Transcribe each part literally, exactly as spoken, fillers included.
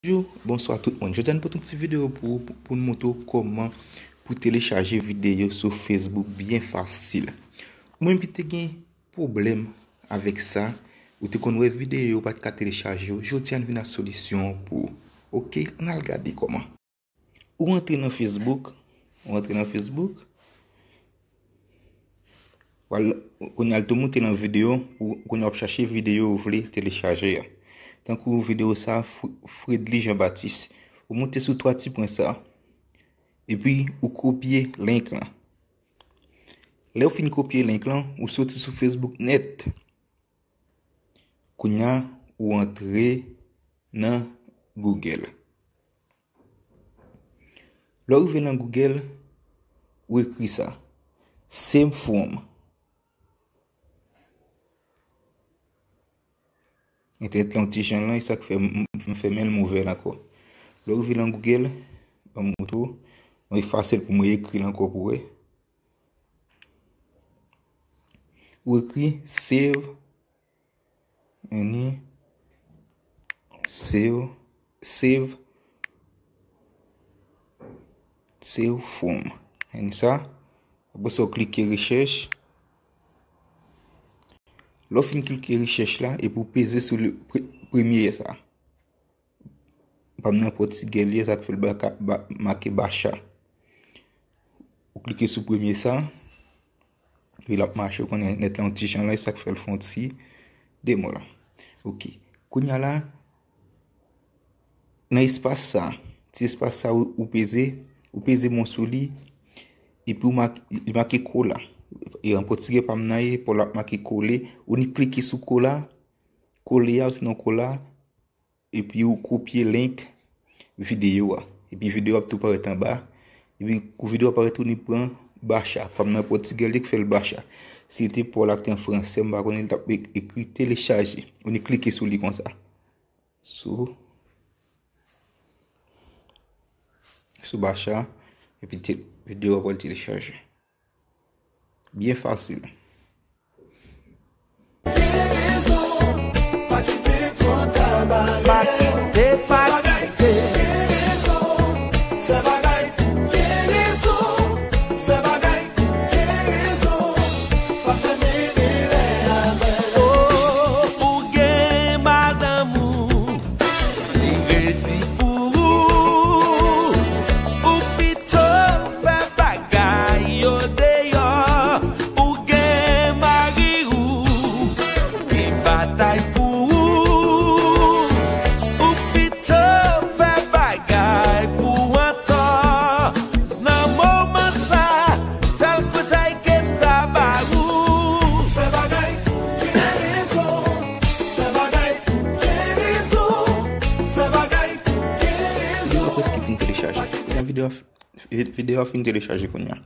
Bonjou, bonswa tout moun. Jodi a nou pote yon ti videyo pou, pou, pou n montre w kòman pou telechaje videyo sou Facebook byen fasil. Ou menm ki te gen pwoblèm avèk sa, ou te konn wè videyo, ou pa t ka telechaje yo, jodi a n vin ak solisyon pou ou. Oke, ann al gade kòman. Ou antre nan Facebook, ou antre nan Facebook, w al, kounye a l tou moute nan videyo, ou, kounye a w ap chache videyo ou vle telechaje a. Tankou videyo sa, Fr-, Fredly Jean Baptiste. Ou moute sou twa ti pwen sa, epi ou kopye link lan. Lè w fin kopye link lan, ou soti sou Facebook nèt. Kounye a, ou antre nan Google. Lè w rive nan Google, ou ekri sa, Save From. Entènèt lan yon ti jan lan, e sa k fè m, m, m fèmen l, m ouvè l ankò. Lè w rive nan Google, ban m montre w, mwen efase l pou mwen ekri l ankò pou w wè. Ou ekri save, anni, save, save, Save From. Anni sa, apre sa w klike rechèch. Lè w fin klike rechèch la, epi w peze sou le pre-, premye sa. Pa m nan pòtigè li ye, sa k fè l ba-, ka-, ba-, make bacha. Ou klike sou premye sa, epi l ap mache, ou konnen nèt la yon ti jan la, e sa k fè l fè yon ti demò la. Oke. Kounye a la, nan espas sa, ti espas sa ou, ou peze, ou peze bon sou li, epi ou mak-, li make kola. E an pòtigè pa m nan ye, pa w l ap make kole, ou ni klike sou kola, kole a, osinon kola, epi ou kopye link videyo a. Epi videyo a ap tou parèt anba. Epi kou videyo a parèt, ou ni pran bacha. Pa m nan pòtigè li k fè l bacha. Si te pa w la k te an fransè, m pa konnen, li t ap ek-, ekri telechaje. Ou ni klike sou li konsa. Sou, sou bacha. Epi te-, videyo a pral telechaje. Byen fasil. Pa kite twò ta ba lè. Pa kite, pa kite. Fè bagay pou gen rezon. Fè bagay pou gen rezon. Pa fèmen de lè avè l. Oh, ou gen madanm ou, li redi pou ou. Ou pito fè bagay yo deyò, ou gen mari ou, li batay pou ou, ou pito fè bagay pou antò. Nan moman sa, sèl konsèy ke m ta ba ou. Fè bagay pou gen rezon, fè bagay pou gen rezon, fè bagay pou gen rezon. Videyo a prèske fin telechaje. Videyo a f-, vi-, videyo a fin telechaje kounye a.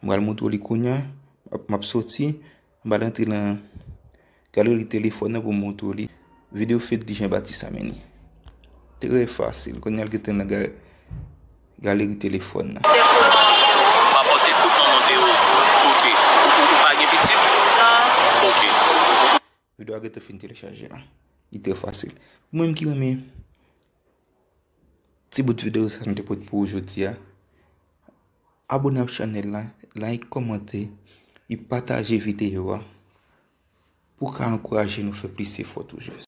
M pral montre w li kounye a. M ap, m ap soti. M pral antre nan galeri telefòn nan pou m montre w li. Videyo Fedly Jean Baptiste a, men li trè fasil. Kounye a l gentan nan ga-, galeri telefòn nan. Pa pote koup manman w te o. Oke. Ou, ou, ou pa gen pitit? Non. Oke. Videyo a gentan fin telechaje la. Li trè fasil. Ou menm ki renmen ti bout videyo sa nou te pote pou ou jodi a, abone ak chanèl la, like, kòmante, e pataje videyo a pou w ka ankouraje nou fè plis efò toujou.